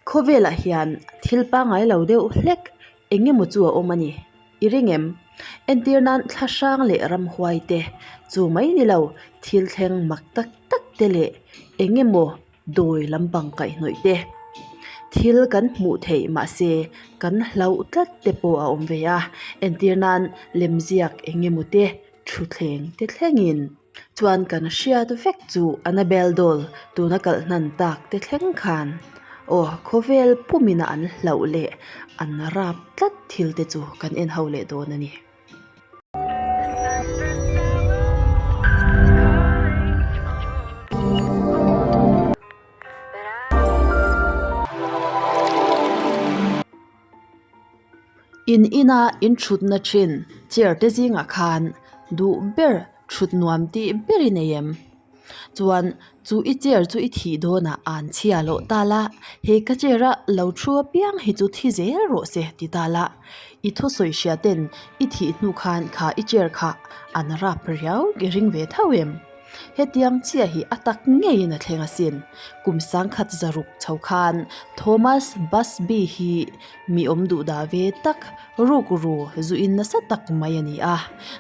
Khawvelah hian thil pangngai lo deuh hlek eng emaw chu a awm a ni. I ring em? Entir nan thla hrang leh ramhuai te chu mai ni lo thil thleng mak tak tak te leh eng emaw dawi lampang kaihhnawih te. Thil kan hmuh theih mahse kan hlauh tlat te pawh a awm ve a, entir nan lemziak eng emaw te thutthleng te thlengin. Chuan kan hriat vek chu Annabelle doll tuna kalh hnan tak te thleng khan aw khawvel pumina an hlauh leh an rap tlat thil te chu kan en ho leh dawn a ni. In ina in thutna thin chair te zingah khan duh ber thut nuam tih ber i nei em? Chuan chu i chair chu i thih dawnah an chhia loh ta la, he ka chair a lo thu apiang hi chu thi zel rawh se ti ta la, i thusawi hria ten i thih hnu khan kha i chair kha an rap riau i ring ve tho em? Hetiang chiah hi a tak ngeiin a thleng asin. Kum sangkhat zaruk chho khan Thomas Busby hi mi awm duh dah ve tak rukru zuin nasa tak mai a ni a.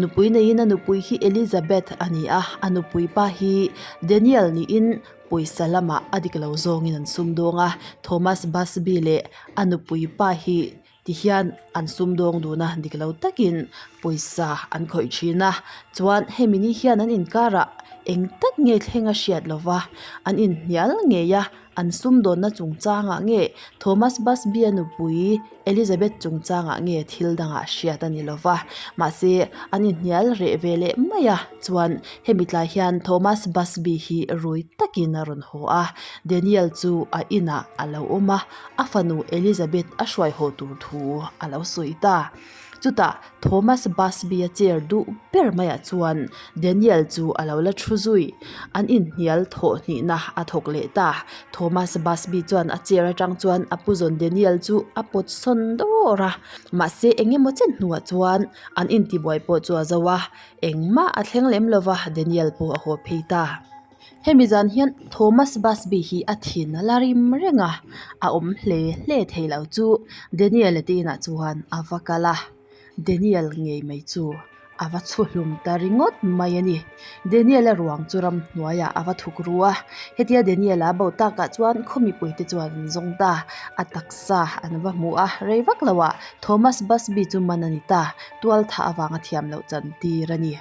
Nupui neiin a nupui hi Elizabeth a ni a, a nupui pa hi Daniel niin pawisa lamah a dik lo zawngin an sumdawng a. Thomas Busby leh a nupui pa hi Tihian an sumdawng dun a, dik lo takin pawisa an khawih thin a, chuan hemi ni hian an inkarah eng tak nge thleng a hriat lo va, an inhnial ngei a, an sumdawnna chungchangah nge Thomas Busby-a nupui Elizabeth chungchangah nge thil dangah hriat a ni lo va, mahse an inhnial reh ve leh mai a, chuan hemi tlai hian Thomas Busby hi rui takin a rawn haw a, Daniel chu a inah a lo awm a. A fanu Elizabeth a hruai haw tur thu a lo sawi ta. Chutah Thomas Busby-a chair duh ber maiah chuan Daniel chu a lo la thu zui. An inhnial thawh hnihna a thawk leh ta. Thomas Busby chuan a chair atang chuan a puzawn Daniel chu a pawt sawn dawr a. Mahse eng emaw chen hnuah chuan an intibuai pawh chu a zo a, engmah a thleng lem lova Daniel pawh a haw phei ta. Hemi zan hian Thomas Busby hi a thin a la rim reng a, a awm hle hle thei lo chu Daniel-a te inah chuan a va kal a, Daniel ngei mai chu a va chhu hlum ta ringawt mai a ni. Daniel-a ruang chu ramhnuaiah a va thuk ru a, hetia Daniel-a bo takah chuan khaw mipuite chuan an zawng ta, a taksa an va hmu a, rei vak loah Thomas Busby chu man a ni ta, tualthah avanga thiam loh chantir a ni.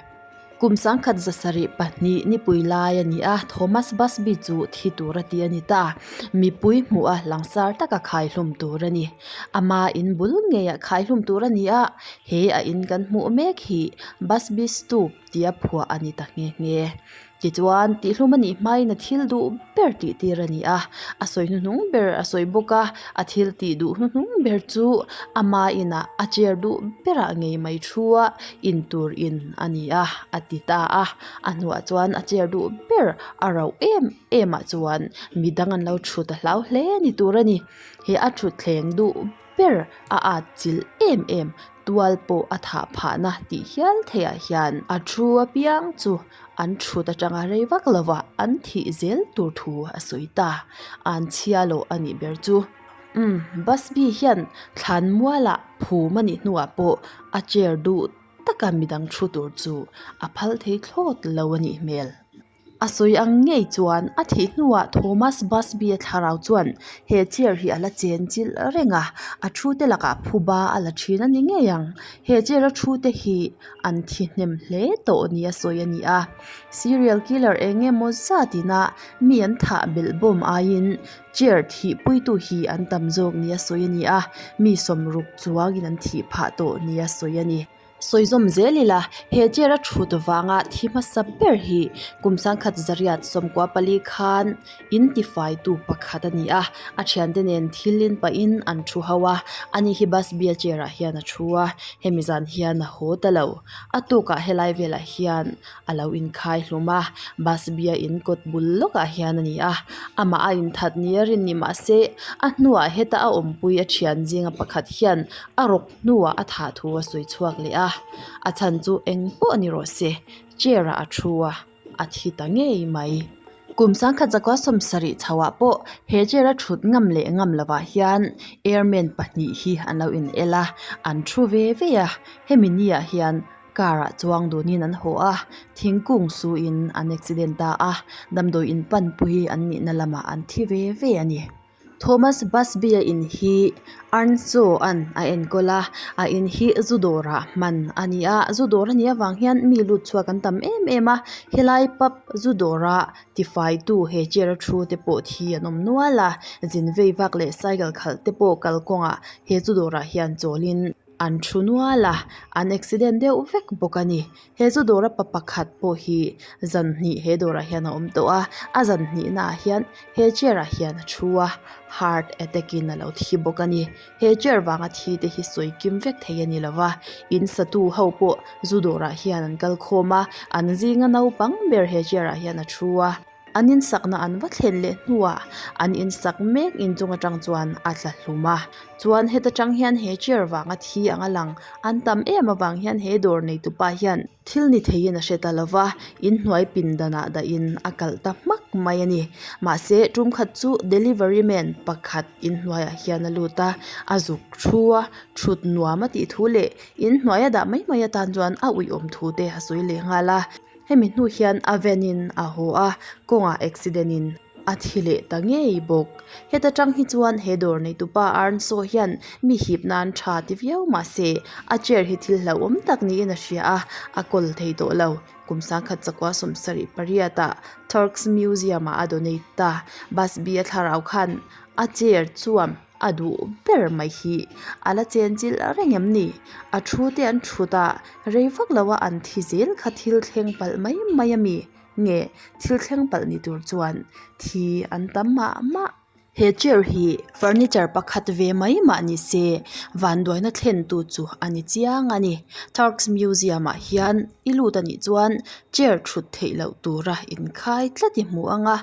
Kum sangkhat zasarih pahnih nipui lai a ni a, Thomas Busby chu thi tur a ti a ni ta. Mipui hmuh a langsar taka khaihlum tur a ni. Ama in bul ngeiah khaihlum tur a ni a, he a in kan hmuh mek hi Busby Stoop tia phuah a ni ta nghe nghe. Tichuan, tihhlum a nih hmain a thil duh ber tih tir a ni a, a sawi hnuhnung ber a sawi bawk a, a thil tih duh hnuhnung ber chu ama inah a chair duh berah ngei mai thu a in tur in a ni a, a ti ta a. A hnuah chuan a chair duh ber a rauh em em ah chuan midang an lo thut a hlau hle ni tur a ni. He a thutthleng duh ber a at chilh em em tual pawh a thah phahna tih hial theih ah hian a thu apiang chu an thut atanga rei vak lova an thih zel tur thu a sawi ta. An chhia loh a nih ber chu. Umm Busby hian thlan mualah phum a nih hnuah pawh a chair duh taka midang thu tur chu a phal thei thlawt lo a nih hmel. A sawi ang ngei chuan a thih hnuah Thomas Busby-a thlarau chuan he chair hi a la chen chilh reng a, a thu te lakah phuba a la thin a ni ngei ang. He chair a thu te hi an thi hnem hle tawh nia sawi a ni a. Serial killer eng emaw zat ina mi an thah belh bawm aiin chair thihpuitu hi an tam zawk nia sawi a ni a, mi sawmruk chuangin an thih phah tawh nia sawi a ni. Sawi zawm zel ila, he chair a thut vanga thi hmasa ber hi kum sangkhat zariat sawmkua pali khan in tifaitu pakhat a ni a, a thiante nen thil in pahin an thu ho a, ani hi Busby a chair ah hian a thu a, hemi zan hian a haw ta lo. A tukah helai velah hian a lo inkhai hlum a, Busby a in kawt bul lawkah hian a ni a, amah a inthat ni a rin ni mahse a hnuah heta a awmpui a thian zinga pakhat hian a rawk hnuah a thah thu a sawi chhuak leh a, a chhan chu eng pawh ni rawh se, chair ah a thu a, a thi ta ngei mai. Kum sangkhat zakua sawmsarih chhoah pawh he chair a thut ngam leh ngam lovah hian airman pahnih hi an lo in el a, an thu ve ve a, hemi ni ah hian car ah chuang dunin an haw a, thingkung su in an accident ta a, damdawi in panpui an nihna lamah an thi ve ve a ni. Thomas Busby-a in hi Earnshaw-a'n a enkawl a, a in hi zu dawrah hman a ni a, zu dawr a nih avang hian mi lut chhuak an tam em em a, helai pub zu dawra tifaitu he chair a thu te pawh thi an awm nual a, zin vei vak leh cycle khalh te pawh kalkawngah he zu dawrah hian chawlin an thu nual a, an accident deuh vek bawk a ni. He zu dawra pa pakhat pawh hi zan hnih he dawrah hian a awm tawh a, a zan hnihna ah hian he chair ah hian a thu a, heart attack in a lo thi bawk a ni. He chair vanga thi te hi sawi kim vek thei a ni lo va, in satu ho pawh zu dawrah hian an kal khawm a, an zinga naupang ber he chair ah hian a thu a. An insakna an va thlen leh hnuah an insak mek inchung atang chuan a tla hlum a, chuan heta tang hian he chair vanga thi anga lang an tam em avang hian he dawr neitupa hian thil ni theiin a hre ta lo va, inhnuai pindanah dahin a kalh ta hmak mai a ni. Mahse tum khat chu delivery man pakhat inhnuaiah hian a lut a, a zuk thu a, thut nuam a tih thu leh inhnuaia dah mai mai atan chuan a uiawm thu te a sawi leh nghal a. Hemi hnu hian a van in a haw a, kawngah accident in a thi leh ta ngei bawk. Heta tang hi chuan he dawr neitupa Earnshaw hian mi hip nan tha ti viau mahse a chair hi thil hlauhawm tak niin a hria a, a kawl thei tawh lo. Kum sangkhat chakua sawmsarih pariat ah Turks Museum ah a donate ta. Busby a thlarau khan a chair chuam A duh ber mai hi a la chen chilh reng em ni? A thu te an thut a, rei vak lo a an thi zel kha thil thleng palh mai mai a mi? Nge thil thleng palh ni tur chuan thi an tam mah mah? He chair hi furniture pakhat ve mai mah ni se vanduaina thlen tu chu a ni chiang a ni. Turks Museum ah hian i lut a nih chuan chair thut theih loh tura inkhai tlat i hmu ang a,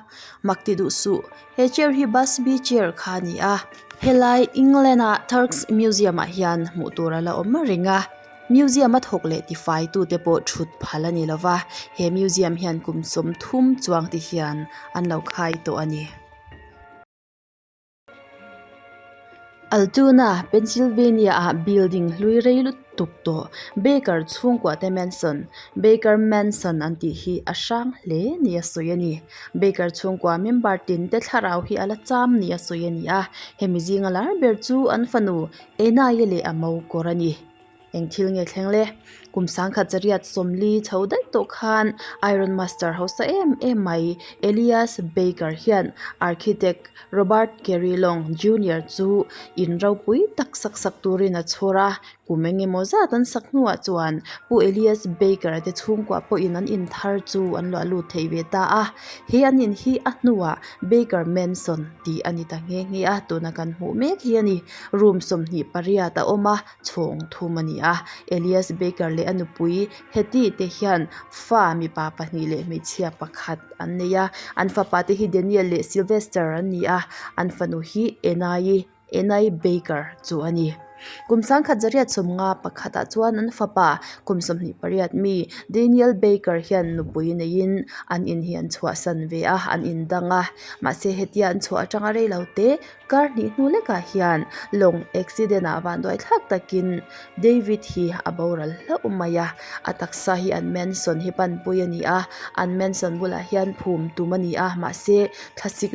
mak ti duh suh. He chair hi Busby chair kha a ni a, helai England a Turks Museum ah hian hmuh tur a la awm reng a, museum a thawk leh tifai tute pawh thut phal a ni lova, he museum hian kum 30 chuang te hian an lo khai tawh a ni. Altoona, Pennsylvania ah building hlui rei lutuk tawh Baker chhungkua te Mansion, Baker Mansion an tih hi a hrang hle ni a sawi a ni. Baker chhungkua member tin te thlarau hi a la cham ni a sawi a ni a, hemi zinga lar ber chu an fanu Enai leh a mo kawr a ni. Eng thil nge thleng le? Kum sangkhat zariat sawmli chho daih tawh khan Iron Master hausa em em mai Elias Baker hian Architect Robert Carey Long Junior chu in ropui tak sak sak turin a chhawr a, kum eng emaw zat an sak hnuah chuan Pu Elias Baker-a te chhungkua pawhin an in thar chu an luah lut thei ve ta a, he an in hi a hnuah Baker Mansion tih a ni ta nghe nghe a, tuna kan hmuh mek hi a ni. Room 28 a awm a. chhawng thum a ni a Elias Baker leh a nupui Hetty te hian fa mipa pahnih leh hmeichhia pakhat an nei a an fapa te hi Daniel leh Sylvester an ni a an fanu hi Enai Enai Baker chu a ni. Kum sangkhat zariat sawmnga pakhatah chuan an fapa kum 28 mi Daniel Baker hian nupui neiin an in hi an chhuahsan ve a an indang a mahse hetia an chhuah atanga reilo te Kar hnih hnu lekah hian lawng accident ah vanduai thlak takin David hi a boral hlauh mai a, a taksa hi an mansion hi panpui a ni a, an mansion bulah hian phum tum a ni a mahse thlasik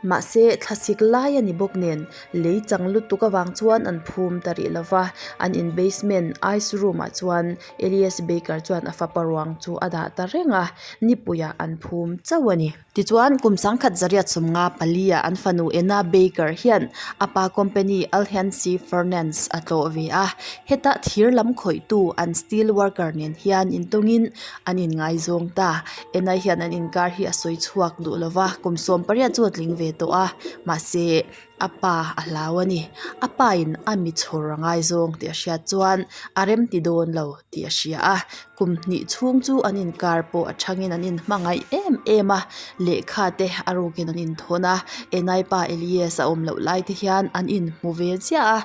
mahse thlasik lai a ni bawk nen lei chang lutuk avang chuan an phum ta rih lo va, an in basement ice room ah chuan Elias Baker chuan a fapa ruang chu a dah ta reng a, nipuiah an phum chauh a ni. Tichuan, kum sangkhat zariat sawmnga pali-ah an fanu Enna Baker hian a pa company Alhansi Furnance a tlawh ve a. Heta thir lam khawihtu an steel worker nen hian intawngin an inngaizawng ta. Enna hian an inkar hi a sawi chhuak duh lova, kum 18 chu a tling ve tawh a. Mahse, A pa a hlau a ni. A pa in a mi chhawr a ngaizawng tih a hriat chuan a rem ti dawn lo tih a hria a. Kum hnih chhung chu an inkar pawh a thangin an inhmangaih em em a. Lehkha te a rukin an inthawn a. Enai pa Elias a awm loh lai te hian an inhmu ve chiah a.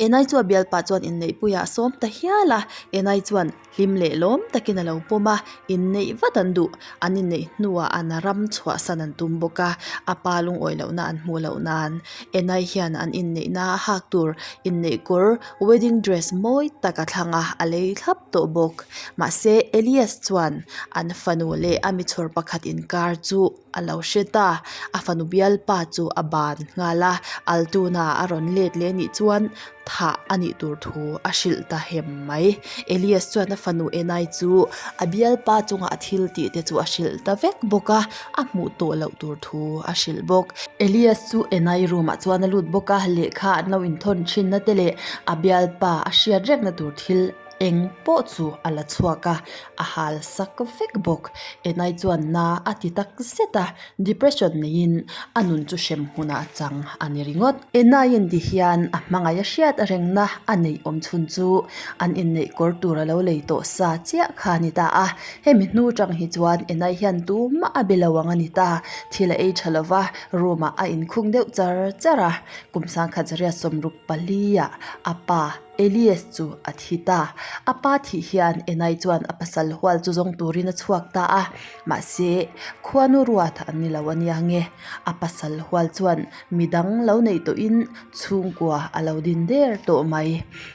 Enai chu a bialpa chuan inneihpuiah a sawm ta hial a. Enai chuan. Hlim leh lawm takin a lo pawm a, inneih vat an duh. An inneih hnuah an ram chhuahsan an tum bawk a, a pa lungawi lohna an hmuh loh nan Enai hian an inneihna a hak tur inneih kawr wedding dress mawi tak a thlang a, a lei thlap tawh bawk. Mahse, Elias chuan an fanu leh a michhawr pakhat inkar chu a lo hre ta. A fanu bialpa chu a ban nghal a, Altuna a rawn let leh nih chuan thah a nih tur thu a hrilh ta hem mai. Elias chuan a fanu Enai chu a bialpa chunga a thil tih te chu a hrilh ta vek bawk a, a hmuh tawh loh tur thu a hrilh bawk. Elias chu Enai room ah chuan a lut bawk a, lehkha an lo inthawn thinna te leh a bialpa a hriat rekna tur thil eng pawh chu a la chhuak a, a hal sak vek bawk. Enai chuan na a ti tak zet a, depression neiin a nun chu hrem hunah a chang a ni ringawt. Enaiin ti hian a hmangaih a hriat rengna a neih awm chhun chu an inneih kawr tur a lo lei tawh sa chiah kha a ni ta a, hemi hnu tang hi chuan Enai hian tumah a be lo ang a ni ta. Thil a ei tha lova, room ah a inkhung deuh char char a, kum sangkhat zariat sawmruk pali ah a pa, Elias chu a thi ta. A pa thih hian Enai chuan a pasal hual chu zawng turin a chhuak ta a, mahse khuanu ruat an ni lo a nia nge. A pasal hual chuan midang lo neih tawhin chhungkua a lo din der tawh mai.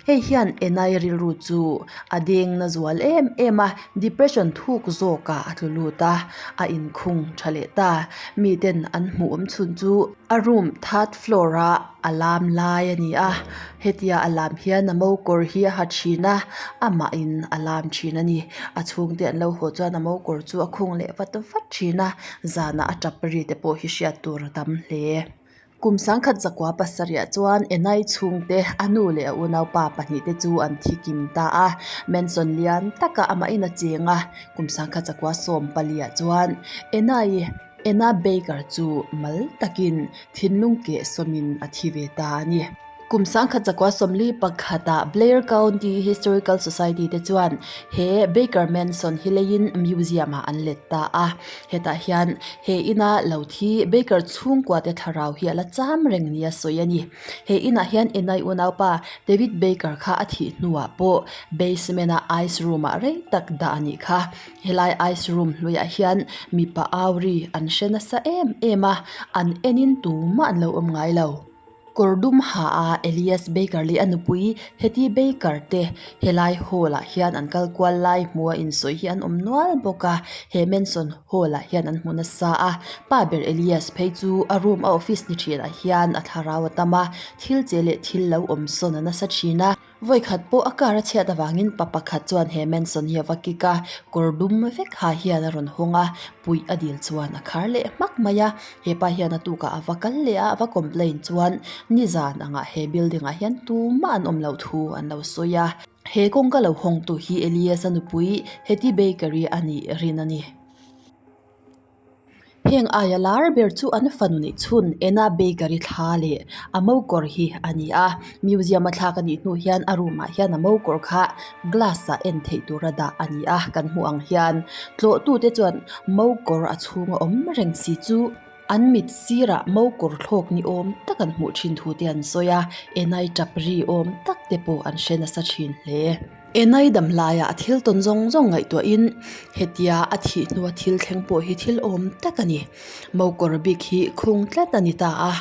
Hei hian Enai rilru chu a deng na zual em em a, depression thuk zawkah a tlu lut a, a inkhung tha leh ta. Miten an hmuh awm chhun chu a room third floor a A lam lai a ni a, hetia a lam hian a mo kawr hi a ha thin a, amahin a lam thin a ni. A chhungte an lo haw chuan a mo kawr chu a khung leh vat vat thin a, zanah a tap ri te pawh hi hriat tur a tam hle. Kum sangkhat zakua pasarih ah chuan Enai chhungte a nu leh a unaupa pahnih te chu an thi kim ta a, Mansion lian takah amahin a cheng a, kum sangkhat zakua sawm pali ah chuan Enai Enna Baker chu mal takin thinlung keh sawmin a thi ve ta a ni. Kum sangkhat zakua sawmli pakhatah Blair County Historical Society te chuan he Baker Mansion hi leiin museum ah an let ta a. Hetah hian he ina lo thi Baker chhungkua te thlarau hi a la cham reng nia sawi a ni. He inah hian Enai unaupa David Baker kha a thih hnuah pawh basement a ice room ah rei tak dah a nih kha. Helai ice room hnuaiah hian mipa au ri an hre nasa em em a, an enin tumah an lo awm ngai lo. Kawr dum ha a Elias Baker leh a nupui Hetty Baker te helai hall ah hian an kal kual lai hmuh a insawi hi an awm nual bawk a, he Mansion hall ah hian an hmu nasa a, pa ber Elias phei chu a room a office ni thinah hian a thlarau a tam a, thil che leh thil lo awm sawn a nasa thin a. Vawikhat pawh a car a chhiat avangin pa pakhat chuan he Manson hi a va kick a, kawr dum vek ha hian a rawn hawng a, puih a dil chuan a khar leh hmak mai a. He pa hian a tukah a va kal leh a, a va complain chuan nizan angah he building ah hian tumah an awm loh thu an lo sawi a. He kawngka lo hawngtu hi Elias a nupui Hetty Baker-i a nih rin a ni. Heng aia lar ber chu an fanu neih chhun Enna Baker-i thla leh a mo kawr hi a ni a, museum a thlak a nih hnu hian a room ah hian a mo kawr kha glass ah en theih tura dah a ni a, kan hmuh ang hian tlawhtute chuan mo kawr a chhunga awm reng si chu an mit sirah mo kawr thlawk ni awm tak an hmuh thin thu te an sawi a, Enna-i tap ri awm tak te pawh an hre nasa thin hle. Enai dam laiah a thil tawn zawng zawng ngaihtuahin hetia a thih hnua thil thleng pawh hi thil awm tak a ni. Mokawr bik hi khung tlat a ni ta a,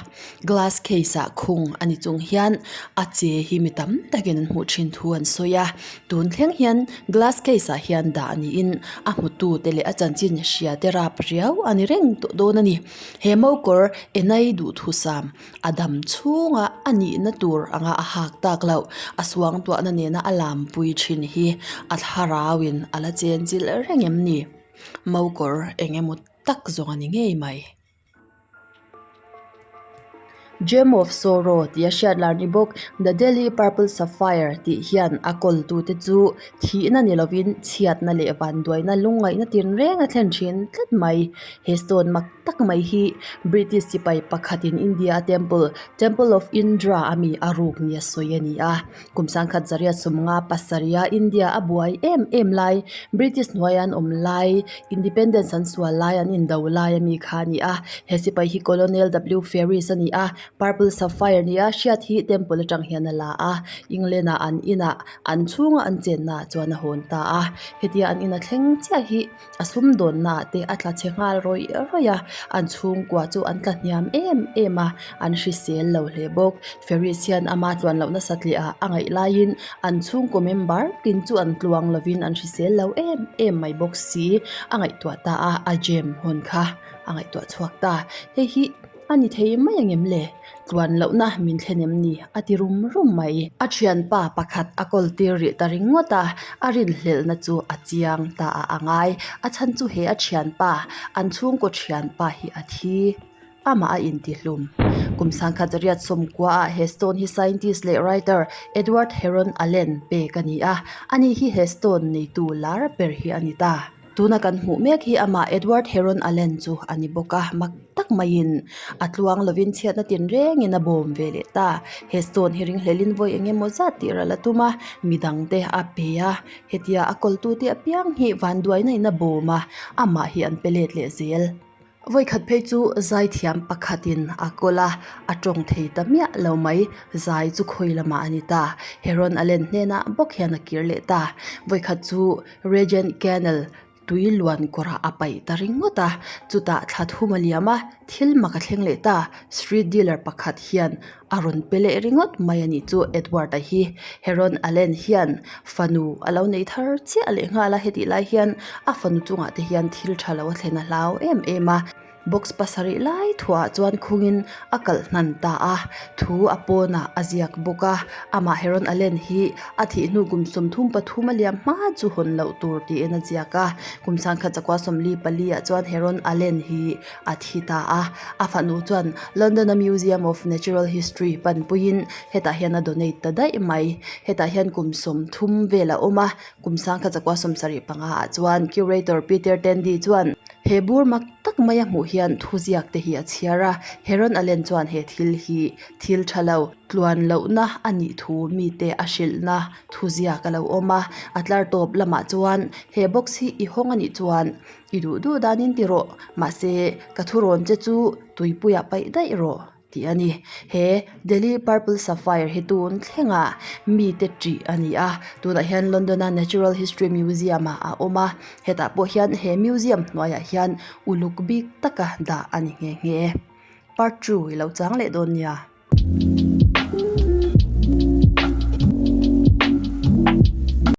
glass case ah khung a ni chung hian a che hi mi tam takin an hmuh thin thu an sawi a. Tun thleng hian glass case ah hian dah niin a hmutu te leh a chanchin hria te rap riau a ni reng tawh dawn a ni. He mokawr Enai duhthusam A dam chhunga a nihna tur anga a hak tak loh, a suangtuahna nena a lampui thin hi a thlarauin a la chen chilh reng em ni? Mokawr eng emaw tak zawng a ni ngei mai. Gem of Sorrow tih a hriat lar ni bawk, The Delhi Purple Sapphire tih hian a kawltute chu thihna ni lovin chhiatna leh vanduaina lungngaihna tinreng a thlen thin tlat mai. He stone mak tak mai hi British sipai pakhatin India a temple, Temple of Indra a mi a ruk nia sawi a ni a. Kum sangkhat zariat sawmnga pasarih a India a buai em em lai, British hnuaia an awm lai, Independence an sual lai, an indo lai a mi kha a ni a. He sipai hi Colonel W Ferris a ni a. Purple Sapphire nia hriat hi temple atang hian a la a, England ah an inah an chhunga an chenna ah chuan a hawn ta a. Hetia an ina thleng chiah hi a sumdawnna ah te a tla chhe nghal rawih rawih a, an chhungkua chu an tla hniam em em a, an hrisel lo hle bawk. Ferris hian ama tluan loh nasa tliah a ngaih laiin an chhungkaw member tin chu an tluang lovin an hrisel lo em em mai bawk si a ngaihtuah ta a, a gem hawn kha a ngaihtuah chhuak ta. Hei hi. A ni thei mai angem le? Tluan lohna min thlen em ni? A ti rum rum mai. A thianpa pakhat a kawl tir rih ta ringawt a, a rinhlelhna chu a chiang ta a a ngai. A chhan chu he a thianpa, an chhungkaw thianpa hi a thi. Amah a intihlum. Kum sangkhat riat sawmkua ah he stone hi scientist leh writer Edward Heron Allen pek a ni a, ani hi he stone neitu lar ber hi a ni ta. Tuna kan hmuh mek hi amah Edward Heron Allen chu a ni bawk a, mak tak maiin a tluang lovin chhiatna tinrengin a bawm ve leh ta. He stone hi ringhlelin vawi eng emaw zat tih ral a tum a, midang te a pe a, hetia a kawltute apiang hi vanduaina in a bawm a, amah hi an pe let leh zel. Vawikhat phei chu zaithiam pakhatin a kawl a, a tawng thei ta miah lo mai. Zai chu khawi lamah a ni ta. Heron Allen hnenah bawk hian a kir leh ta. Vawikhat chu Regent Canal tui luan kawrah a paih ta ringawt a, chutah thla thum a liam a, thil mak a thleng leh ta. Street dealer pakhat hian A rawn pe leh ringawt mai a nih chu Edward-a hi. Heron Allen hian fanu a lo nei thar chiah leh nghal a, hetih lai hian a fanu chungah te hian thil tha lo a thlen a hlau em em a. Box pasarih lai thuah chuan khungin a kalh hnan ta a, thu a pawnah a ziak bawk a. Amah Heron Allen hi a thih hnu kum 33 a liam hma chu hawn loh tur tiin a ziak a. Kum sangkhat zakua 44 ah chuan Heron Allen hi a thi ta a, a fanu chuan London-a Museum of Natural History panpuiin hetah hian a donate ta daih mai. Hetah hian kum 30 vel a awm a, kum sangkhat zakua 75 ah chuan curator Peter Tandy chuan he bur mak tak mai a hmuh hian thuziak te hi a chhiar a, Heron Allen chuan he thil hi thil tha lo tluan lohna a nih thu mite a hrilhna thuziak a lo awm a, a tlar tawp lamah chuan he box hi i hawng a nih chuan I duh duh danin ti rawh, mahse ka thurawn che chu tuipuiah paih daih rawh tih a ni. He Delhi Purple Sapphire hi tun thlengah mite ṭih a ni a, tunah hian London-a Natural History Museum-ah a awm a, hetah pawh hian he museum hnuaiah hian uluk bik taka dah a ni nghe nghe. Part two i lo chang leh dawn nia.